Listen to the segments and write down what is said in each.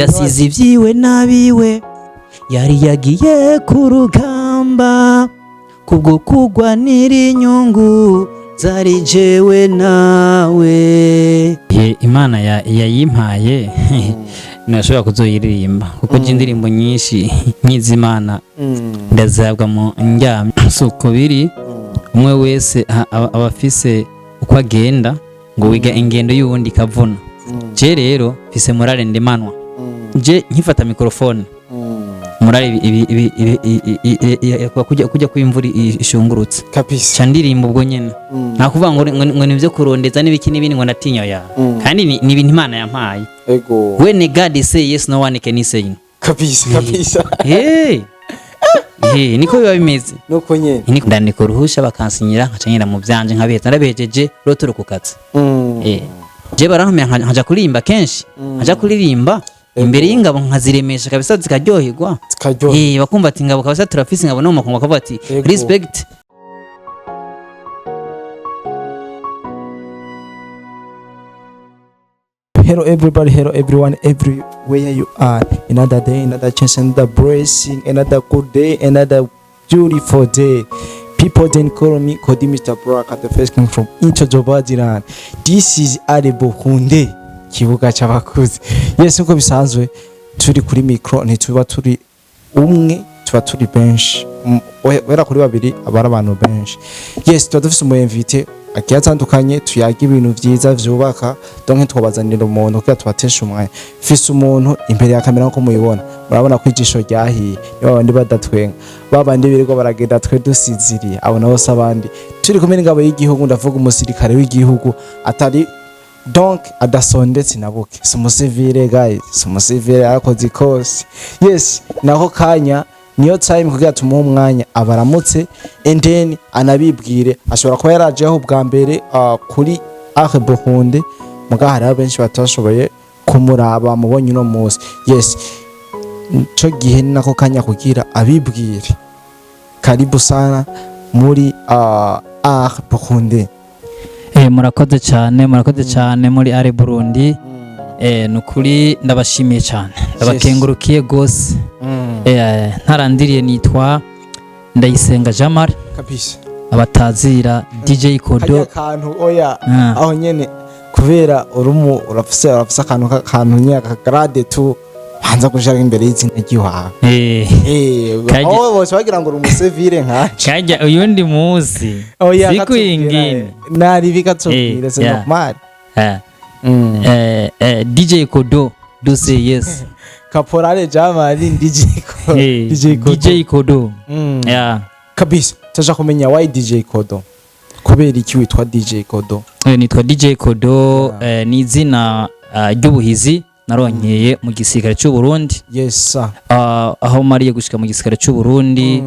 Yasize ibyiwe n'abiwe, yari yagiye ku rugamba kubwo kugwanira inyungu zari jewe nawe. Imana yayimpaye ntashobora kuzoyiririmba kuko je indirimbo nyinshi nk'iz'Imana ndazabwa mu ndyamye. Si uko biri, umwe wese aba afise uko agenda, ngo wiga ingendo y'uwundi ikavuna. Je rero mfise morale ndemanwa. Je nkifata microphone, morale kujya kw'imvura ishungurutse. Kabisa. Ca ndirimba ubwo nyene. Nta kuvuga ngo nivyo kurondeza n'ibiki n'ibindi, ngo ndatinya ya. Kandi ni ibintu Imana yampaye. When God say yes, no one can say no. Kabisa, kabisa. Hey. Hey, niko biba bimeze. Nuko nyene. Ndandika uruhusha bakansinyira, nkaca ngenda mu vyanje nkabiheza, ndabihejeje rero ku kazi. Je barantumira nkaja kuririmba kenshi, nkaja kuririmba imbere y'ingabo, nkaziremesha kabisa, zikaryoherwa. Zikaryoha. Bakumva ati ingabo kabisa, turafise ingabo no mu makungu, bakavuga ati respect. Hello everybody, hello everyone, everywhere you are. Another day, another chance, another blessing, another good day, another beautiful day. People then call me Kodi Mr. Brock, the first king from Incho. This is Arebo Hunde, kibuga cy'abakuze. Yes, uko bisanzwe turi kuri micro, ntituba turi umwe, tuba turi benshi. Wera kuri babiri aba ari abantu benshi. Yes, tuba dufise umu invité agiye atandukanye, tuyaga ibintu vyiza vyubaka. Donc twabazanira umuntu kugira tubateshe umwanya. Fise umuntu imbere ya kamera nkuko mubibona, murabona ko ijisho ryahiye. Ni babandi badatwenga, babandi birirwa baragenda twe dusinziriye, abo nabo si abandi, turi kumwe n'ingabo y'igihugu. Ndavuga umusirikare w'igihugu atari, donc adasondetse na buke, si umusivile guys, si umusivile, arakoze ikosi. Yes, nako kanya niyo time kugira tumuhe umwanya abaramutse and then anabibwire. Ashobora kuba yarajeho bwa mbere kuri Art Burundi, muga hariho benshi batashoboye kumuraba mubonye uno munsi. Yes, nico gihe ni nako kanya kugira abibwire. Karibu sana muri Art Burundi. Murakoze cyane, murakoze cyane muri Are Burundi. Nukuri ndabashimiye cyane, ndabakengurukiye gose. Ntarandiriye, nitwa Ndayisenga Jamar, Kabisa. abatazira DJ Kodo. Kajya kantu oya. Ah. Aho nyene kubera urumu urafise akantu k'akantu nyene ka grade tu banza gushira imbere y'izina ry'iwawe. Aho bose bagira ngo uri umusivile nkanje. Kajya uyundi munsi. Oya. Siku Katubwira, ingine. Nari bikatubwira, c'est normal. DJ Kodo do say yes. Caporal Jamari DJ Kodo. DJ Kodo. DJ Kodo. Yeah. Kabisa, taja kumenya why DJ Kodo, kubera iki witwa DJ Kodo? Nitwa DJ Kodo, ni izina ry'ubuhizi naronkeye mu gisirikare cy'u Burundi. Yes sir. Aho mariye gushika mu gisirikare cy'u Burundi,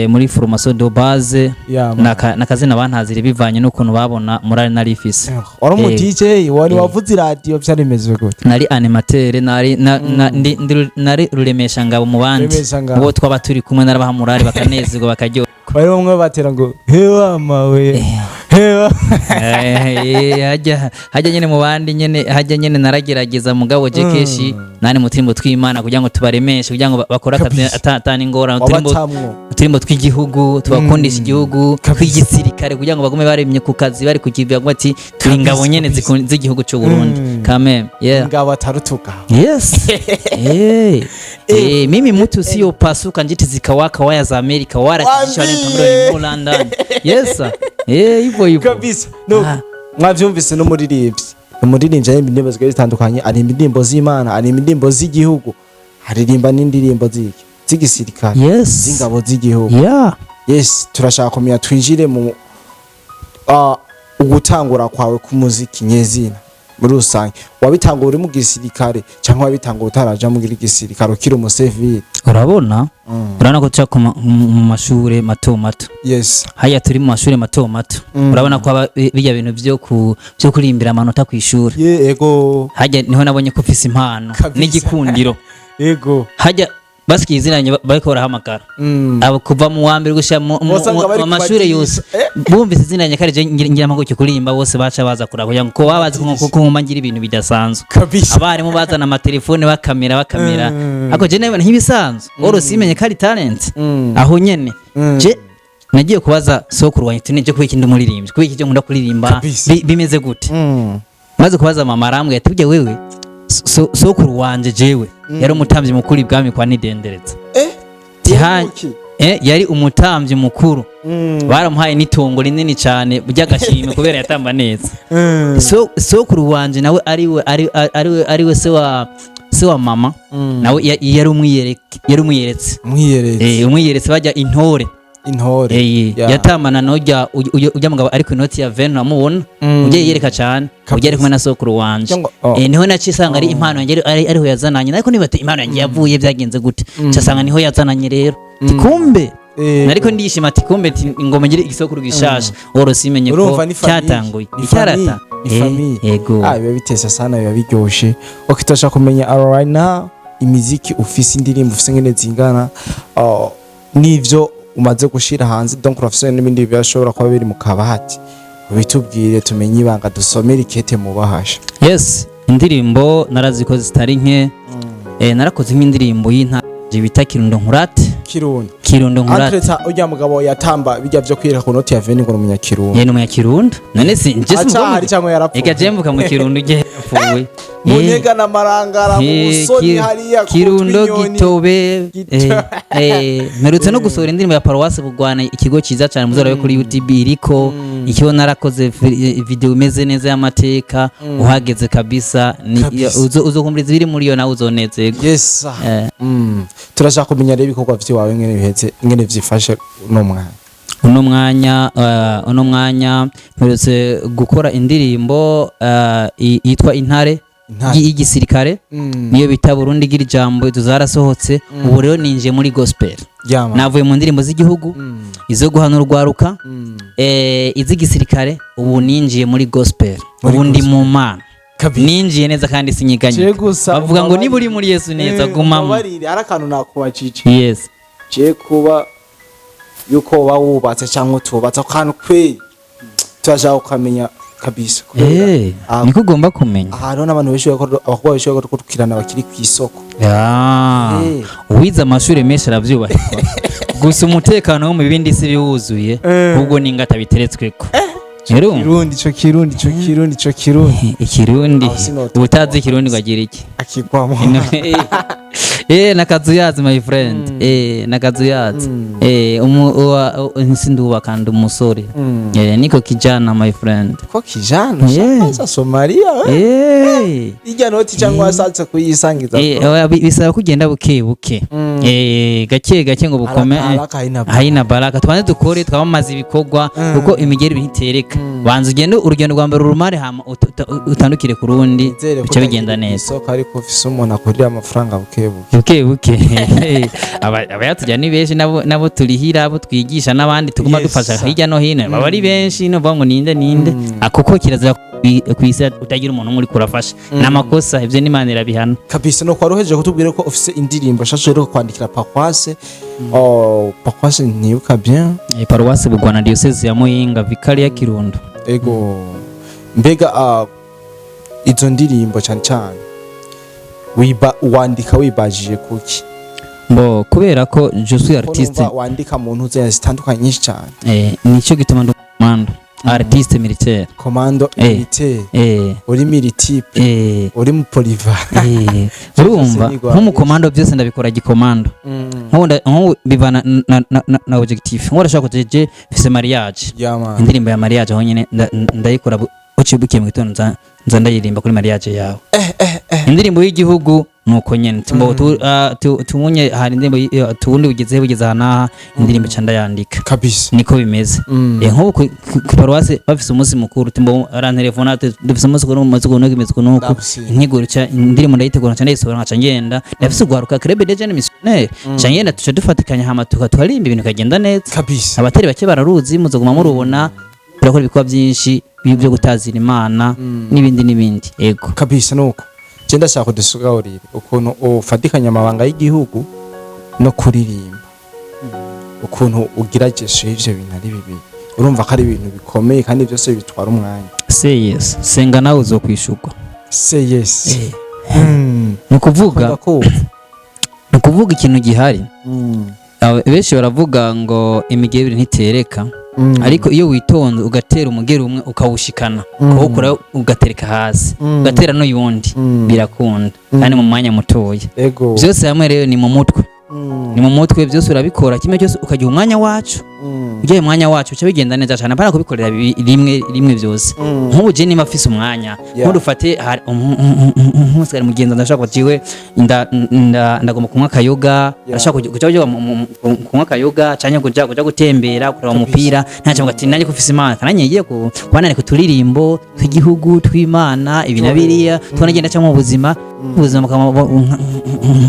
muri formation de base, Yeah, man. nakazina bantazire bivanye n'ukuntu babona morale nari ifise. Wari umu DJ, wari wavuze radio, byari bimeze gute? Nari animateur, nari na, na, ndi, ndi, nari ruremesha ngabo mu bandi. Ruremesha ngabo. Bo twaba turi kumwe narabaha morale, bakanezerwa, bakaryoherwa. Bari bamwe batera ngo hewa mawe hewa. Hajya nyene mu bandi nyene, hajya nyene naragerageza, mugabo je keshi nani mu turimbo tw'Imana kugira ngo tubaremeshe, kugira ngo bakore akazi atani ingorane, uturimbo wabatamwo uturimbo tw'igihugu, tubakundisha igihugu, tw'igisirikare, kugira ngo bagume baremye ku kazi, bari kukivuga ngo ati turi ingabo nyene z'igihugu cy'u Burundi. Quand yeah. Ngabo atarutuka. Yes. Hey. Hey, mimi mtu sio pasuka njiti zikawaka waya za Amerika wala kijisho Wambie. wale ni London. Yes sir. Eh, hivyo hivyo. Kabisa no. Ah. Mwavyumvise, n'umuririmbyi, umuririmbyi aririmba indirimbo zigiye zitandukanye, aririmba indirimbo z'Imana, aririmba indirimbo z'igihugu, aririmba n'indirimbo z'iki z'igisirikare, z'ingabo z'igihugu. Yes, turashaka kumenya, twinjire mu ugutangura kwawe k'umuziki nyezina muri rusange. Wabitangura uri mu gisirikare cyangwa wabitangura utaraja mu gisirikare, ukiri umusivile? Urabona? Urabona ko tuca mu mashure mato mato. Yes. Haya turi mu mashure mato mato. Urabona ko bijya bintu byo kurimbira amanota ku ishuri. Ye, ego. Hajya niho nabonye ko ufise impano Kabisa. n'igikundiro. Ego. Hajya Basikiye izina ryanjye, bariko barahamagara abo kuva mu wa mbere gushika Wasanga bari mu mashure kubadirisha. yose. Bumvise izina ryanjye kare, je ngira amaguke kuririmba, bose baca baza kuraba kugira ngo ko baba bazi ko nguma ngira ibintu bidasanzwe. Abarimu bazana amatelefone, bakamera ariko je nabibona nk'ibisanzwe, oro simenye ko ari talent. Aho nyene je nagiye kubaza sokuru wanjye ati: "Nije kubera iki ndi umuririmbyi, kubera iki je nkunda kuririmba, bimeze gute?" Maze kubaza mama, arambwira ati: "Burya wewe sokuru wanje jewe yari umutambyi mukuru ibwami kwa Nidendereza." Uki? Yari umutambyi mukuru, baramuhaye n'itongo rinini cyane ry'agashimwe kubera yatamba neza. So sokuru wanje nawe ariwe ariwe se wa mama, nawe yari umwiyereke, yari umwiyeretse. Mwiyeretse. Umwiyeretse, bajya intore. Intore. Yatamana n'ujya ujya mugabo ariko inoti ya 20 uramubona, ujya yiyereka cyane, ujya ari kumwe na sokuru wanje. Cyangwa- oh. Niho naciye isanga ari impano yanjye, ariho yazananye, ariko niba ati impano yanjye yavuye, byagenze gute, nsanga niho yazananye rero. Ati kumbe nariko ndishima, ati kumbe, ati ingoma ngire igisokuru gishasha, woro simenye ko Urumva ni famille. cyatanguye Ni icyarata. famille, ni famille. Yego. Ah, biba bitesa sana, biba biryoshe. Okay, turashaka kumenya right now imiziki ufise, indirimbo ufise ngene zingana, oh, n'ivyo umaze gushira hanze. Donc urafise n'ibindi bishobora kuba biri mu kabati, ubitubwire tumenye ibanga, dusomere ikete mu bahasha. Yes, indirimbo narazikoze zitari nke. Narakoze nk'indirimbo y'intara bita Kirundo Nkurate. Kirundo. Kirundo Nkurate. Entre urya mugabo yatamba bijya vyo kwireka ku noti ya 20 ngo umunyakirundo. Ye, ni umunyakirundo. None si nje Acahari cyangwa yarapfuye? Ega je mvuka mu Kirundo, uje yapfuye. Mu Ntega na Marangara, mu Busoni, hariya ku Kirundo. Twinyoni. Gitobe. Mperutse no gusohora indirimbo ya Paruwasi Bugwana, ikigo cyiza cyane, muzorabe kuri UTB iriko ikigo narakoze video imeze neza y'amateka, uhageze kabisa ni uzokumviriza ibiri muri yo, nawe uzonezerwa. Yes sir. Turashaka kumenya rero ibikorwa vyiwawe ngene biheze, ngene vyifashe uno mwanya. Uno mwanya mperutse gukora indirimbo yitwa Intare. Intare. Y'igisirikare, niyo bita Burundi gira ijambo. Izo zarasohotse. Ubu rero ninjiye muri gospel. Yama. Navuye mu ndirimbo z'igihugu, izo guhana urwaruka, iz'igisirikare, ubu ninjiye muri gospel. Muri Ubu ndi gospel. mu Mana. Ninjiye neza kandi Je sinyiganyika. gusa Bavuga ngo niba uri muri Yesu neza, gumamo. Umbabarire, hari akantu nakubajije. Yes. Je kuba yuko uba wubatse cyangwa utubatse, ako kantu kweri turashaka kukamenya kabisa kubera Niko ugomba kumenya. Hariho n'abantu benshi abakobwa benshi bakora bakiri ku isoko. Uwize amashuri menshi arabyubahirwa, gusa umutekano wo mu bindi si biwuzuye, ahubwo n'ingata biteretsweko. Urumva? Kirundi ico, Kirundi ico, Kirundi ico, Kirundi. Ikirundi. Aho sinota. Ubutazi ikirundi ngo agira iki? Akigwamo. Nakazuyazi my friend, nakazuyazi. Umu uwa sinduba kandi umusore. Niko kijana my friend. Ko kijana ushakanza Somalia we. Ijya noti cyangwa washatse kuyisangiza. Oya, bisaba kugenda buke buke. Gake gake ngo bukome. Haraka haraka haina baraka. Haina baraka. Tubanze dukore, twamamaze ibikorwa, kuko imigeri ntitereka. Banza ugende urugendo rwa mbere urumare, hama utandukire ku rundi. Nizere ko Bica bigenda utakiri ku neza. isoko, ariko ufise umuntu akurira amafaranga buke buke. Buke buke. Abayatujya ni benshi, nabo turihira, abo twigisha n'abandi tuguma dufasha hirya no hino baba ari benshi. No ngo ninde ninde? Kuko kirazira ku isi utagira umuntu umwe uriko urafasha, ni amakosa ivyo, n'Imana irabihana. Kabisa. No kwari uhejeje kutubwira ko ufise indirimbo shasha rero kwandikira paroisse, oh, paroisse ntibuka bien. Paruwasi Bugwana, diocese ya Muyinga, vikari ya Kirundo. Ego, mbega izo ndirimbo cyane cyane wiba wandika wibajije kuki? Bo kubera ko je suis Ko artiste. numva wandika mu ntuze zitandukanye nyinshi cyane. Nicyo gituma ndi commando artiste militaire. Commando militaire. Uri militipe. Uri mu poliva. Urumva, Nigwa. nk'umukomando byose ndabikora gikomando. Nk'ubu bivana na objectif. Nk'ubu ndashaka kujeje mfise mariage, Yeah, man. indirimbo ya mariage, aho nyine ndayikora uciye bukiye mu gitondo, nza ndayirimba kuri mariage yawe. Indirimbo y'igihugu nuko nyene tumbo tumunye hari indirimbo tuwundi bugeze bugeze aha n'aha, indirimbo ca ndayandika. Niko bimeze. Nk'ubu ku paruwasi bafise umunsi mukuru, tumbo arantelefona ati dufise umunsi mukuru mu mazuko nuko imeze nuko Ndabuse. integuro ca indirimbo ndayitegura, nca ndayisohora, nkaca ngenda ndafise ugwaruka club de jeunes missionnaires, nca ngenda tuca dufatikanya, hama tukarimba, ibintu bikagenda neza. Abatari bake bararuzi, muzoguma murubona turakora ibikorwa byinshi byo gutazira Imana n'ibindi n'ibindi, yego. Kabisa. Nuko je ndashaka kudusugaurira ukuntu ufatikanya amabanga y'igihugu. No kuririmba, ukuntu ugira gestion y'ivyo bintu ari bibiri, urumva ko ari ibintu bikomeye kandi byose bitwara umwanya. Say yes, senga nawe uzokwishurwa. Say yes. Ni ukuvuga Ndakumva. Ni ukuvuga ikintu gihari. Benshi baravuga ngo imigeri ibiri ntitereka, ariko iyo witonze ugatera umugeri umwe ukawushikana, ukawukura ugatereka hasi, ugatera n'uyundi, birakunda kandi mu mwanya mutoya. Byose hamwe rero ni mu mutwe. Ni mu mutwe, byose urabikora kimwe cyose ukagira umwanya wacu. Ugiye umwanya wacu uca bigenda neza cyane, apana kubikorera rimwe rimwe byose. Nk'ubu je niba afise umwanya, nk'udufate nk'umusigari mugenzi, ndashaka kujiwe ndagomba kunywa akayoga, ndashaka kuja kunywa akayoga canke kuja gutembera, kureba umupira, ntacyo ati nanjye ko ufise Imana kananye ngiye kuba ku turirimbo tw'igihugu tw'Imana, ibi na biriya twanagenda cyangwa mu buzima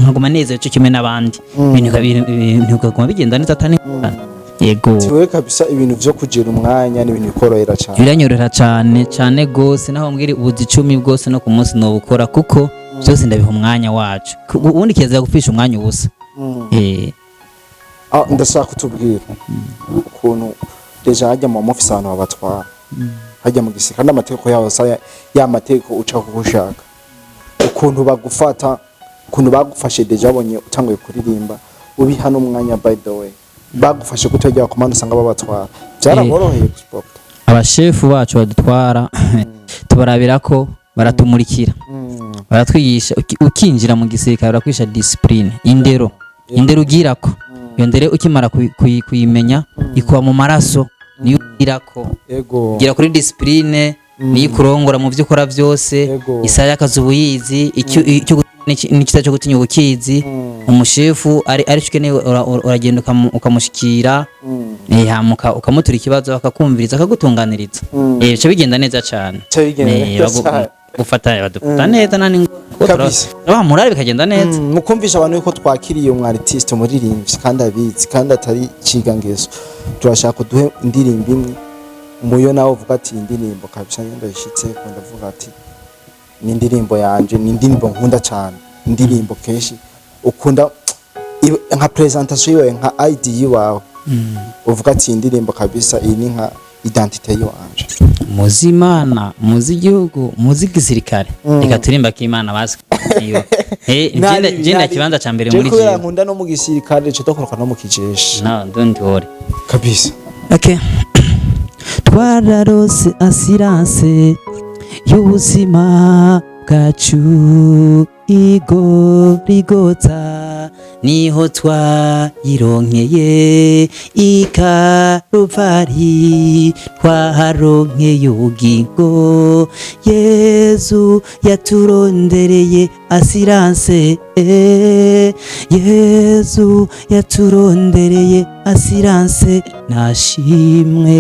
nkaguma neza cyo kimwe n'abandi, ibintu bikaguma bigenda neza atani yego. Tiwe kabisa, ibintu vyo kugira umwanya ni ibintu bikorohera cyane. Biranyorohera cyane cyane gose, naho mbwira ubuzi 10 bwose no ku munsi nobukora, kuko byose ndabiha umwanya wacu. Ubundi kirazira gupfisha umwanya ubusa. Ah, ndashaka kutubwira ukuntu déjà hajya mu office ahantu babatwara hajya mu gisirikare kandi amategeko yaho sa ya mategeko uca kuko ushaka, ukuntu bagufata, ukuntu bagufashe déjà babonye utanguye kuririmba, ubiha n'umwanya. By the way, bagufashe kutajya komanda usanga babatwara, byaraboroheye gusporta? Abashefu bacu badutwara tubarabira ko baratumurikira, baratwigisha. Ukinjira mu gisirikare barakwigisha discipline, indero. Indero ugirako, iyo ndero ukimara kuyimenya ikuba mu maraso, niyo ugirako. Gira kuri discipline, niyo ikurongora mu byo ukora byose. Isaha y'akazi uba uyizi, icyo n'ikita cyo gutinya uba ukizi. Umushefu ari cyo ukeneye, uragenda ukamushikira, hama ukamutura ikibazo, akakumviriza, akagutunganiriza. Bica bigenda neza cyane. Bica bigenda neza cyane. Gufata badufata neza nani. Kabisa. Murari bikagenda neza. Mukumvisha abantu yuko twakiriye umu artiste, umuririmbyi kandi abizi kandi atari cigangeso. Turashaka kuduhe indirimbo imwe muyo nawe uvuga ati iyi ndirimbo kabisa iyo ndayishitse ko ndavuga ati ni indirimbo yanje, ni indirimbo nkunda cyane, indirimbo kenshi ukunda nka presentation yiwe, nka ID yiwawe, uvuga ati iyi ndirimbo kabisa iyi ni nka identité yiwanje. Muzi Imana, muzi igihugu, muzi igisirikare. Reka turimba ko Imana bazi iyo. Genda kibanza ca mbere Je muri kubera jewe. nkunda no mu gisirikare cyo dukoroka no mu kijeshi. No, don't worry. Kabisa. Okay. Twararose assurance y'ubuzima bwacu igorigota, niho twayironkeye, ikaruvari twaharonkeye ubugingo. Yezu yaturondereye assurance, Yezu yaturondereye assurance, nashimwe.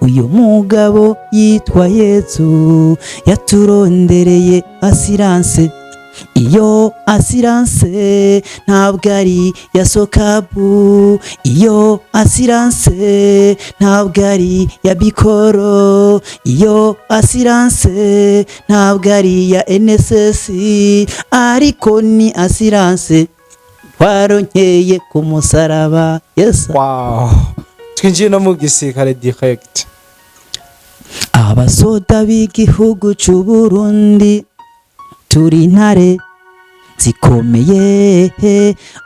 Uyu mugabo yitwa Yezu yaturondereye assurance. Iyo assurance ntabwo ari ya SOCABU, iyo assurance ntabwo ari ya bikoro, iyo assurance ntabwo ari ya NSS, ariko ni assurance twaronkeye ku musaraba. Yes. Wow, twinjiye no mu gisirikare direct. Abasoda b'igihugu c'u Burundi turi intare zikomeye,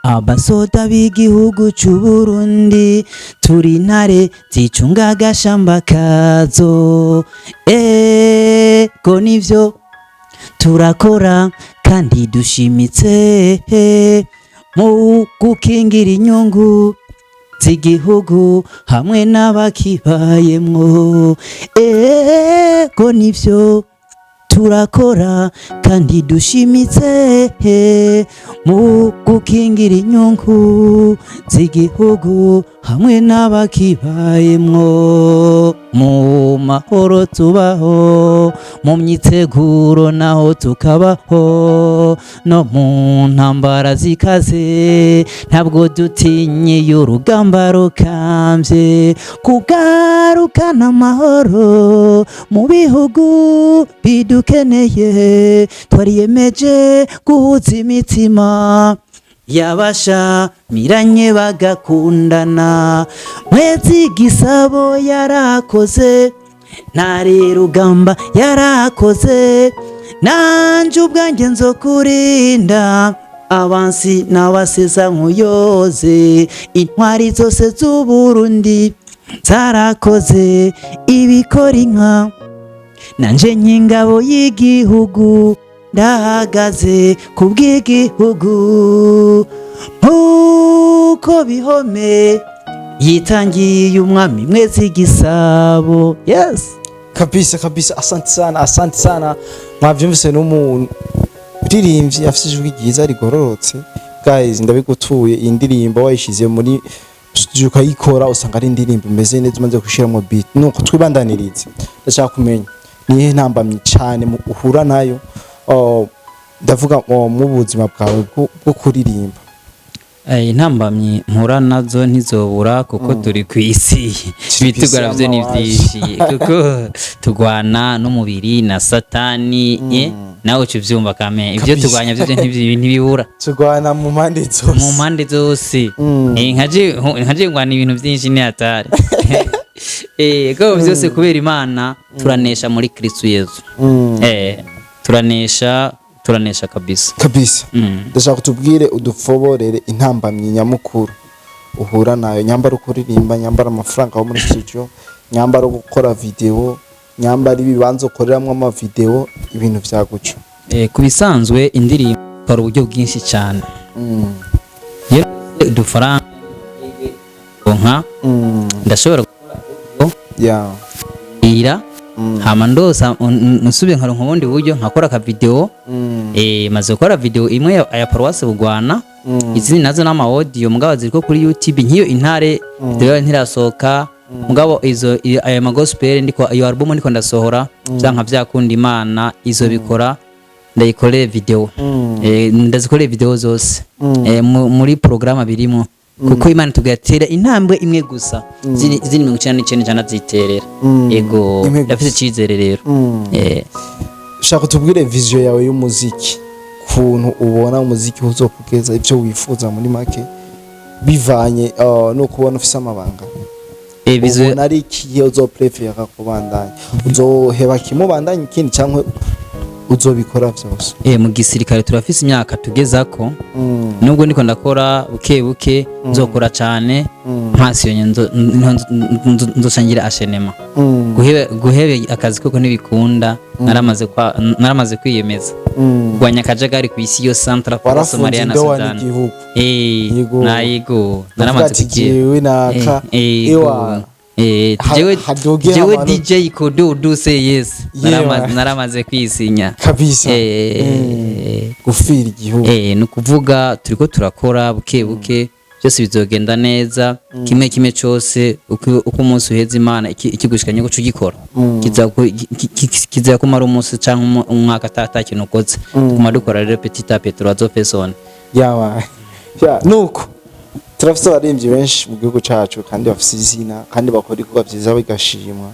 abasoda b'igihugu c'u Burundi turi intare zicunga agashamba kazo. Ego nivyo, turakora kandi dushimitse mu gukingira inyungu z'igihugu hamwe n'abakibayemwo. Ego nivyo, turakora kandi dushimitse mu gukingira inyungu z'igihugu hamwe n'abakibayemwo. Mu mahoro tubaho, mu myiteguro naho tukabaho, no mu ntambara zikaze ntabwo dutinye urugamba rukambye. Kugarukana amahoro mu bihugu bidukeneye, twariyemeje guhuza imitima. Yabashamiranye bagakundana. Mwezi Gisabo yarakoze, Ntare Rugamba yarakoze, nanje ubwanjye nzokurinda abansi n'abaseza nkuyoze. Intwari zose z'Uburundi zarakoze ibikora inka, nanje nk'ingabo y'igihugu ndahagaze kubw'igihugu. Nkuko bihome yitangiye umwami Mwezi Gisabo, yes. Kabisa kabisa, asante sana, asante sana. Mwavyumvise, n'umuririmbyi afise ijwi ryiza rigororotse. Guys, ndabigutuye, iyi ndirimbo wayishize muri studio ukayikora, usanga ari indirimbo imeze neza umaze gushiramo beat. Nuko twibandanirize, ndashaka kumenya nihe ntambamyi cane uhura nayo, oh, ndavuga, oh, mu buzima bwawe bwo kuririmba. Intambamyi mpura nazo ntizobura kuko turi ku isi. Turi Ibitugora kw'isi byo ni y'amawaje. byinshi kuko turwana n'umubiri na Satani, nawe uca uvyumva kame ibyo Kabisa. turwanya byo ntibibura. Turwana mu mpande zose. Mu mpande zose. Nkaje ngwana ibintu byinshi, ni hatari, ko byose kubera Imana turanesha muri Kristo Yesu. Turanesha, turanesha kabisa. Kabisa. Ndashaka utubwire, udufoborere intambamyi nyamukuru uhura nayo, nyambara ukuririmba, nyambara amafaranga wo muri studio, nyambara gukora video, nyambara ibibanza ukoreramwo ama video, ibintu vyaguca. Ku bisanzwe indirimbo ikora uburyo bwinshi cyane. Iyo udufaranga nka ndashobora gukora audio, ira hama ndosa nsubiye nkaronka ubundi buryo nkakora aka video. Maze gukora video imwe ya Paroisse Bugwana, izindi nazo n'ama audio, mugabo ziriko kuri YouTube. Nk'iyo intare video ntirasohoka, mugabo izo aya ma gospel ndiko, iyo album ndiko ndasohora, vyanka vyakunda Imana izo bikora ndayikorere video. Ndazikoreye video zose. Muri programme birimo, kuko Imana itubwira tera intambwe imwe gusa, izindi 99 ijana ziterera. Yego. Imwe gusa. Ndafise icizere rero. Shaka utubwire vision yawe y'umuziki, kuntu ubona umuziki uzokugeza, ibyo wifuza muri make, bivanye no kubona ufise amabanga. Vision Ubona ari ikihe uzoprefera kubandanya? Uzoheba kimwe ubandanye ikindi, cyangwa uzobikora vyose? Mu gisirikare turafise imyaka tugezako. Nubwo ndiko ndakora buke buke, nzokora cane mpasiyonye, nzosangira ashenema. Guhebe akazi koko ntibikunda, naramaze kwiyemeza kurwanya akajagari ku isi yose, Central Africa, Warafunze Somalia na indowa Sudan. n'igihugu. Yego. Nayigo Uvuga naramaze ati kugira jewe naka ewa jewe haduge jewe abantu- DJ Kodo do say yes. Yeah. Naramaze kwisinya. Kabisa. Gufira igihugu. Ni ukuvuga turiko turakora buke buke, byose bizogenda neza, kimwe kimwe cyose uko umunsi uheze Imana ikigushikanye ko ugikora kiza kumara umunsi canke umwaka ata kintu ukoze. Tuguma dukora rero petit à petit, turazofesone. Yawa ya, nuko turafise abaririmbyi benshi mu gihugu cacu kandi bafise izina kandi bakora ibikorwa vyiza bigashimwa.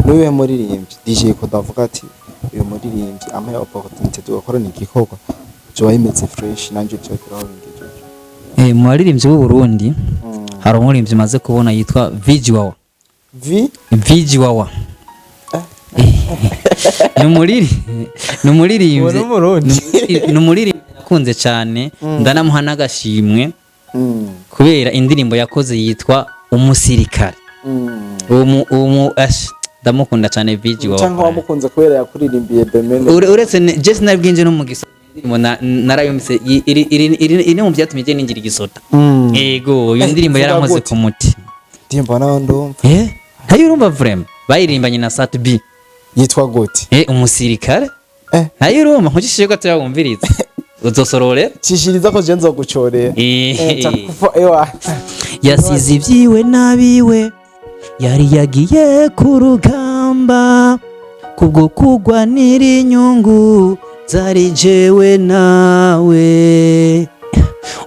N'uyu muririmbyi DJ Kodo avuga ati uyu muririmbyi ampaye opportunité tugakorana igikorwa, vyoba bimeze fresh, nanje vyogeraho bingejeje. Mu baririmbyi b'u Burundi hari umuririmbyi maze kubona yitwa Vijiwawa. V Vijiwawa ni umuririmbyi. Uwo ni Umurundi. Ni umuririmbyi nakunze cyane, ndanamuha n'agashimwe kubera indirimbo yakoze yitwa Umusirikare. Uwo ndamukunda cyane Vijiwawa. Canke wamukunze kubera yakuririmbiye Bemene? Uretse je sinabwinje no mu gisoda, indirimbo narayumvise iri mu byatumye je ninjira igisota. Yego, iyo ndirimbo Ivuga yarankoze gute? ku muti. Ndirimbo nawe ndumva. Ntayo urumva vraiment, bayirimbanye na Sat B. Yitwa gute? Umusirikare. Ntayo urumva? Nkukishije ko atayumviriza uzosorore. Cishiriza ko je nzogucorera. Nzakufa ewa. Yasize ibyiwe n'abiwe, yari yagiye ku rugamba kubwo kugwanira inyungu zari jewe nawe.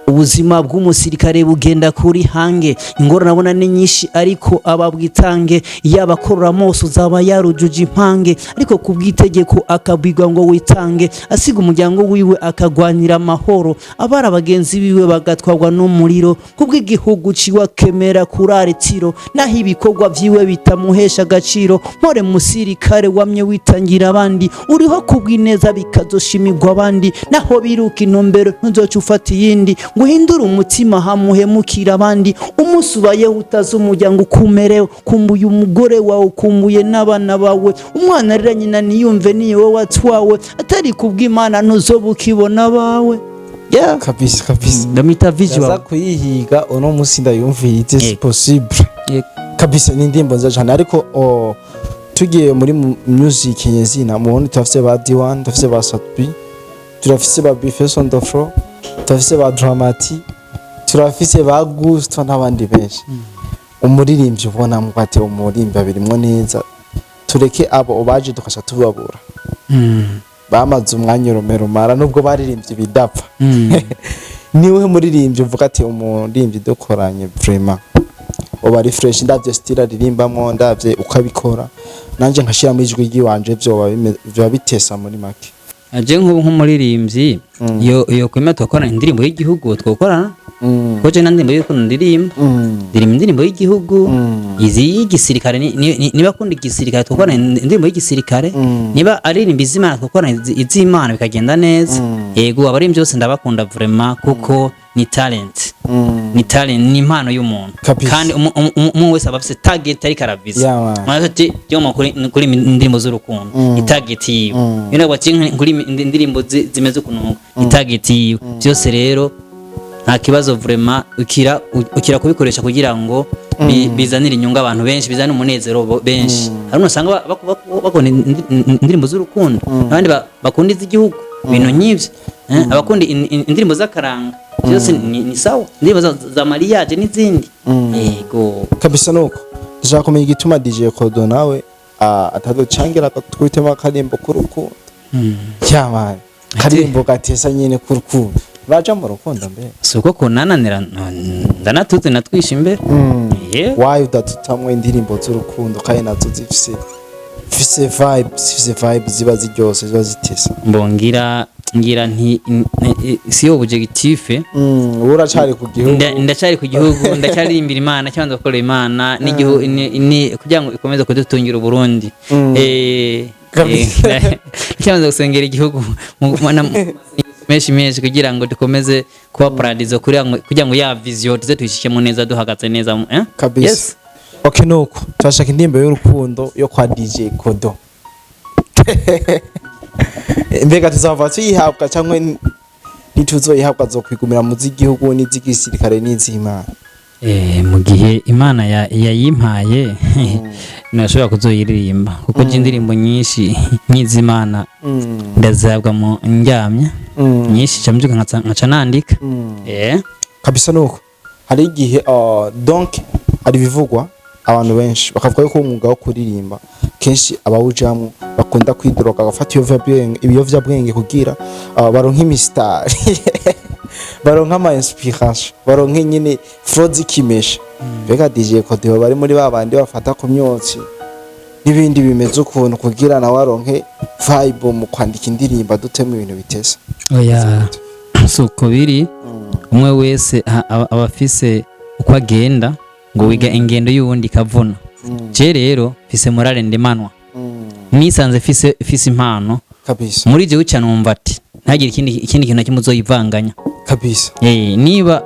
Ubu Ubuzima bw'umusirikare bugenda kuri hange, ingorane abona ni nyinshi, ariko ababwitange yaba akorora mose uzaba yarujuje impange, ariko kubw'itegeko akabwirwa ngo witange, asiga umuryango wiwe akagwanira amahoro, abara bagenzi biwe bagatwarwa n'umuriro kubw'igihugu ciwe, akemera kurara itiro naho ibikorwa vyiwe bitamuhesha agaciro. Mpore musirikare wamye witangira abandi, uriho kubw'ineza bikazoshimirwa abandi, naho biruka intumbero ntuzoca ufata iyindi ngo uhindure umutima hamuhemukira abandi. Umunsi ubayeho utazi umuryango uko umerewe, kumbuye umugore wawe, ukumbuye n'abana bawe, umwana arira nyina ntiyumve niyo wowe watwawe, atari kubw'Imana ntuzoba ukibona abawe. Yeah. Kabisa kabisa. Ndamwita visual. Ndaza kuyihiga uno munsi ndayumvirize si possible. Kabisa ni indirimbo nziza cyane, ariko tugiye muri music nyezina mu Burundi, turafise ba D1, turafise ba Sat-B, turafise ba Bface on the floor, turafise ba Dramati, turafise ba Gusto n'abandi benshi. Umuririmbyi ubona ngo ati umuririmbyi abirimwo neza, tureke abo baje tukaca tubabura, bamaze umwanya urumera nubwo baririmbye bidapfa. Niwe muririmbyi uvuga ati umuririmbyi dukoranye vraiment uba ari fresh, ndavye style aririmbamwo, ndavye uko abikora, nanje nkashiramo ijwi ryiwanje, vyoba bitesa muri make? Aje nk'ubu nk'umuririmbyi iyo kwemera tugakorana indirimbo y'igihugu, twokorana, kuko je nta ndirimbo y'urukundo ndirimba. Ndirimba indirimbo y'igihugu, izi y'igisirikare. Niba akunda igisirikare, twokorana indirimbo y'igisirikare. Niba aririmba iz'Imana, twokorana iz'Imana, bikagenda neza. Yego, abaririmbyi bose ndabakunda vraiment, kuko ni talent, ni talent, ni impano y'umuntu. Kandi umuntu wese aba afise target ariko araviza. Yeah, man. Mwana ati yo kuri indirimbo z'urukundo ni target yiwe, mm. Nabwo ati kuri indirimbo zimeze ukuntu ni target yiwe. Byose rero nta kibazo vraiment, ukira kubikoresha kugira ngo bizanire inyungu abantu benshi, bizanire umunezero benshi. Hari usanga bakunda indirimbo z'urukundo, abandi bakunda iz'igihugu, ibintu nk'ibyo, abakunda indirimbo z'akaranga, byose ni sawa, indirimbo za mariage n'izindi, yego. Kabisa nuko ndashaka kumenya igituma DJ Kodo nawe ataducangira akatwitemo akarimbo k'urukundo. Yeah man, karimbo gatesa nyene k'urukundo, baja mu rukundo mbe? Si uko kunananira, ndanatuze natwisha imbere. Yeah. Wayo udatutamwo indirimbo z'urukundo kandi nazo zifise vibe, zifise vibe, ziba ziryose, ziba zitesa? Mbongira ngira nti si objectif. Wowe uracari ku gihugu. Ndacyari ku gihugu, ndacyaririmbira Imana, cyangwa gukorera Imana n'igihugu kugira ngo ikomeze kudutungira Uburundi. Ndacyamaze gusengera igihugu menshi menshi kugira ngo dukomeze kuba paradizo, kugira ngo ya vision tuze tuyishikemo neza, duhagaze neza, eh? Kabisa. Yes. Okay, nuko turashaka indirimbo y'urukundo yo kwa DJ Kodo. Mbega tuzava tuyihabwa cyangwa ntituzoyihabwa, zokwigumira mu z'igihugu n'iz'igisirikare n'iz'Imana? Mu gihe Imana yayimpaye ntashobora kuzoyiririmba, kuko je indirimbo nyinshi nk'iz'Imana ndazihabwa mu ndyamye, nyinshi ca mbyuka nkaca nandika. Kabisa nuko hari igihe donc hari ibivugwa, abantu benshi bakavuga yuko umwuga wo kuririmba kenshi abawujamwo bakunda kwidroga, bagafata ibiyovyabwenge kugira baronke imisitari, baronke ama inspiration, baronke nyine flow zikimesha. Mbega DJ Kodo bari muri ba bandi bafata ku myotsi n'ibindi bimeze ukuntu kugira nawe aronke vibe mu kwandika indirimbo, adutemo ibintu bitesa? Oya, si uko biri. Umwe wese aba afise uko agenda, ngo wiga ingendo y'uwundi ikavuna. Je rero mfise morale ndemanwa, nisanze fise impano muri jewe cyane, numva ati ntagire ikindi kintu na kimwe uzoyivanganya. Niba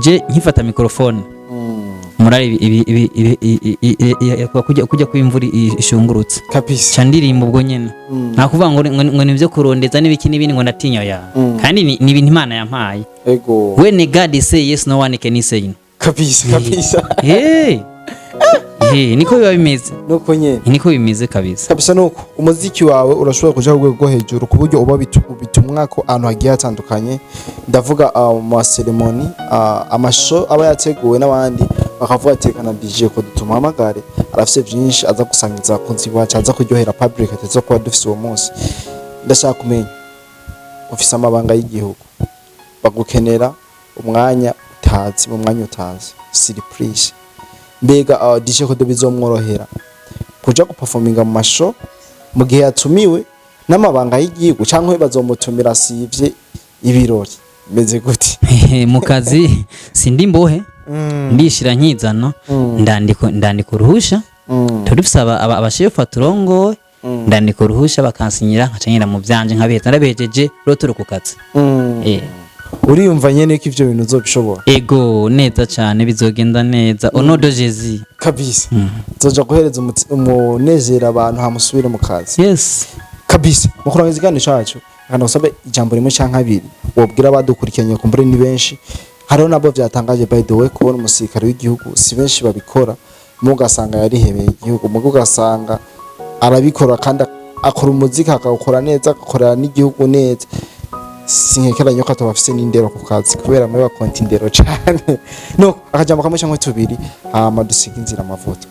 je nkifata microphone, morale kujya kw'imvura ishungurutse, ca ndirimba ubwo nyene. Nta kuvuga ngo nivyo kurondeza n'ibiki n'ibindi, ngo ndatinya ya. Kandi ni ibintu Imana yampaye. When God say yes, no one can say no. Kabisa kabisa. Hey. Hey, niko biba bimeze. Nuko nyene. Niko bimeze kabisa. Kabisa nuko umuziki wawe urashobora kuja ku rwego rwo hejuru, ku buryo uba bitumwa ko ahantu hagiye hatandukanye. Ndavuga mu maseremoni, amasho aba yateguwe n'abandi, bakavuga ati reka na DJ ko tumuhamagare, arafise vyinshi aza gusangiza abakunzi bacu, aza kuryohera public tuza kuba dufise uwo munsi. Ndashaka kumenya, ufise amabanga y'igihugu bagukenera. Umwanya utazi, mu mwanya utazi, surprise. Mbega DJ Kodo bizomworohera kuja guperforminga mu mashow mu gihe yatumiwe n'amabanga y'igihugu, canke bazomutumira sivye ibirori? Meze gute? Mu kazi sindi mbohe, ndishira nkizana, ndandika uruhusha. Turi dufise abashefu baturongoye. Ndandika uruhusha bakansinyira, nkaca ngenda mu vyanje nkabiheza, ndabihejeje rero ku kazi. Uriyumva nyene ko ivyo bintu uzobishobora? Ego, neza cane, bizogenda neza, au nom de Jésus. Kabisa, uzoja guhereza umunezero abantu, hamusubire mu kazi. Yes. Kabisa. Mu kurangiza ikiganiro cacu, reka ngusabe ijambo rimwe canke abiri wobwira abadukurikiranye. Kumbure ni benshi, hariho nabo vyatangaje, by the way, kubona umusirikare w'igihugu. Si benshi babikora, mu ugasanga yarihebeye igihugu, mugo ugasanga arabikora kandi akora umuziki akawukora neza, agakorera n'igihugu neza. Sinkekeranya ko ataba afise n'indero ku kazi, kubera muri bakonta indero cane. No akajambo kamwe canke tubiri, hama dusiga inzira amavuta.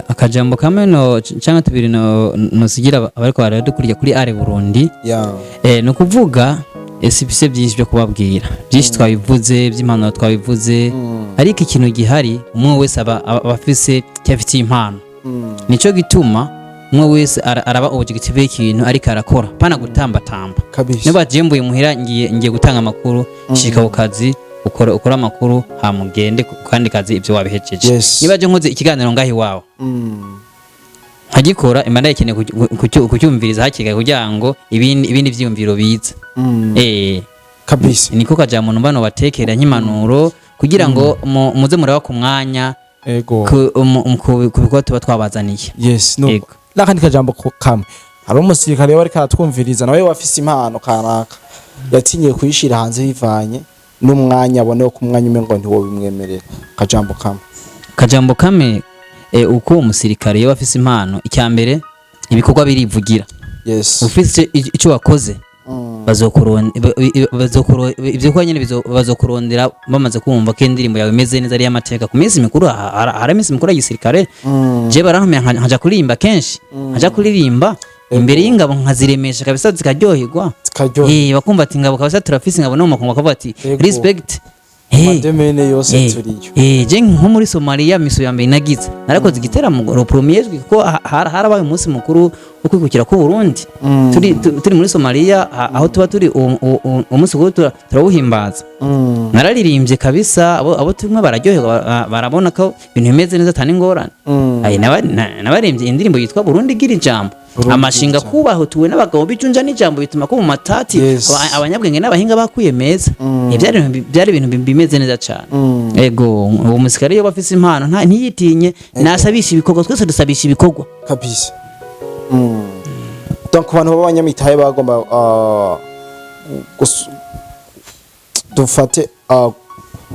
Akajambo kamwe no canke tubiri no nosigira abariko baradukurikira kuri Are Burundi, no kuvuga si bise byinshi byo kubabwira, byinshi twabivuze, by'impanuro twabivuze, ariko ikintu gihari, umwe wese aba afise icyo afitiye impano. Nico gituma umwe wese araba objective y'ikintu ariko arakora, pana gutambatamba. Niba jewe mvuye muhira ngiye gutanga amakuru, shika ku kazi ukora amakuru, hamugende ku kandi kazi ibyo wabihejeje. Niba je nkoze ikiganiro ngaho iwawe, nkagikora, imana ikeneye kucyumviriza hakiri kare kugira ngo ibindi vyiyumviro bize. Niko kajambo numva nobatekera nk'impanuro kugira ngo muze muraba ku mwanya ku bikorwa tuba twabazaniye. Yes, no. Ego. N'akandi kajambo kamwe, hari umusirikare wari karatwumviriza, nawe wafise impano kanaka yatinye kuyishira hanze bivanye n'umwanya abone ko umwanya umwe ngo ntiwobimwemerera. Kajambo kamwe. Kajambo kamwe, uko uwo musirikare iyo afise impano, icya mbere ibikorwa birivugira. Ufise icyo wakoze, ibyo bikorwa nyene bazokurondera bamaze kumva ko indirimbo yawe imeze neza, ari iy'amateka ku minsi mikuru. Hari iminsi mikuru ya gisirikare. Je barantumira nkaja kuririmba kenshi, nkaja kuririmba imbere y'ingabo nkaziremesha kabisa, zikaryoherwa. Zikaryoherwa. Bakumva ati ingabo kabisa turafise ingabo, no mu makungu bakavuga ati respect. Amademene yose turiyo. Je nko muri Somalia, mission ya mbere nagize, narakoze igiteramo le premier juillet, kuko harabaye umunsi mukuru wo kwikukira ku Burundi. Turi muri Somalia, aho tuba turi uwo munsi mukuru turawuhimbaza. Nararirimbye kabisa, abo tumwe bararyoherwa, barabona ko ibintu bimeze neza, atari ingorane. Ayi, nabaririmbye indirimbo yitwa Burundi gira ijambo. Burundi amashinga gira ijambo. kubahutuwe n'abagabo b'ijunja n'ijambo, bituma ko mu matati abanyabwenge n'abahinga bakuye meza. Byari ibintu bimeze neza cyane. Ego, uwo musirikare iyo bafise impano ntiyitinye, nasabisha ibikorwa, twese dusabisha ibikorwa. Kabisa. Donc abantu b'abanyamitahe bagomba dufate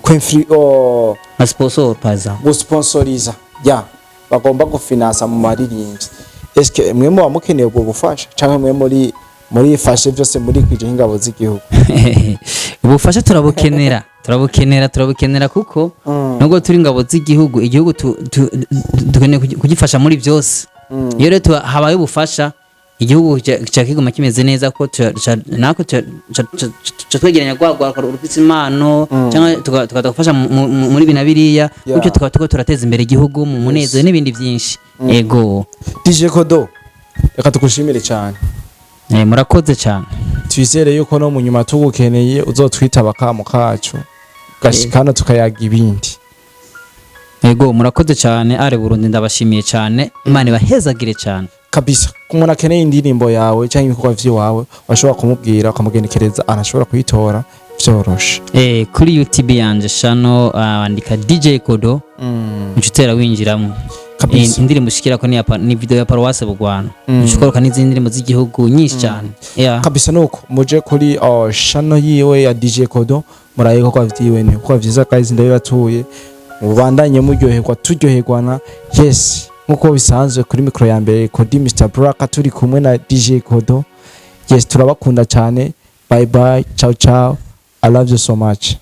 kwinfri nka sponsor par exemple. Gusponsoriza ya bagomba gufinansa mu maririmbyi, eske mwe muba mukeneye ubwo bufasha, canke mwe muri fashe vyose muri kwije nk'ingabo z'igihugu? Ubufasha turabukenera, turabukenera, turabukenera, kuko nubwo turi ingabo z'igihugu, igihugu dukeneye kugifasha muri byose. Iyo rero habaye ubufasha, igihugu ca kiguma kimeze neza, ko nako ca twegeranya rwa rufise impano, cyangwa tukaza gufasha muri ibi na biriya, gutyo tukaba turiko turateza imbere igihugu mu munezero n'ibindi byinshi. Ego. DJ Kodo, reka tugushimire cyane. Murakoze cyane. Twizere yuko no mu nyuma tugukeneye uzotwitaba akamo kacu gashikana, tukayaga ibindi. Ego, murakoze cyane. Are Burundi, ndabashimiye cyane, Imana ibahezagire cyane. Kabisa. Ku muntu akeneye indirimbo yawe cyangwa ibikorwa vy'iwawe, washobora kumubwira ukamugenekereza, arashobora kuyitora vyoroshe? Kuri YouTube yanje shano, andika DJ Kodo, uca winjiramo. Indirimbo ushikirako ni video ya Paruwase Bugwana, ushikoroka n'izindi ndirimbo z'igihugu nyinshi cyane, yeah. Kabisa, nuko muje kuri channel yiwe ya DJ Kodo, muraye ibikorwa vyiwe, ni ibikorwa vyiza guys, ndabibatuye, mubandanye muryoherwa, turyoherwana. Yes, nkuko bisanzwe, kuri mikro ya mbere Kodi Mr Black, turi kumwe na DJ Kodo. Yes, turabakunda cyane. Bye bye, ciao ciao, I love you so much.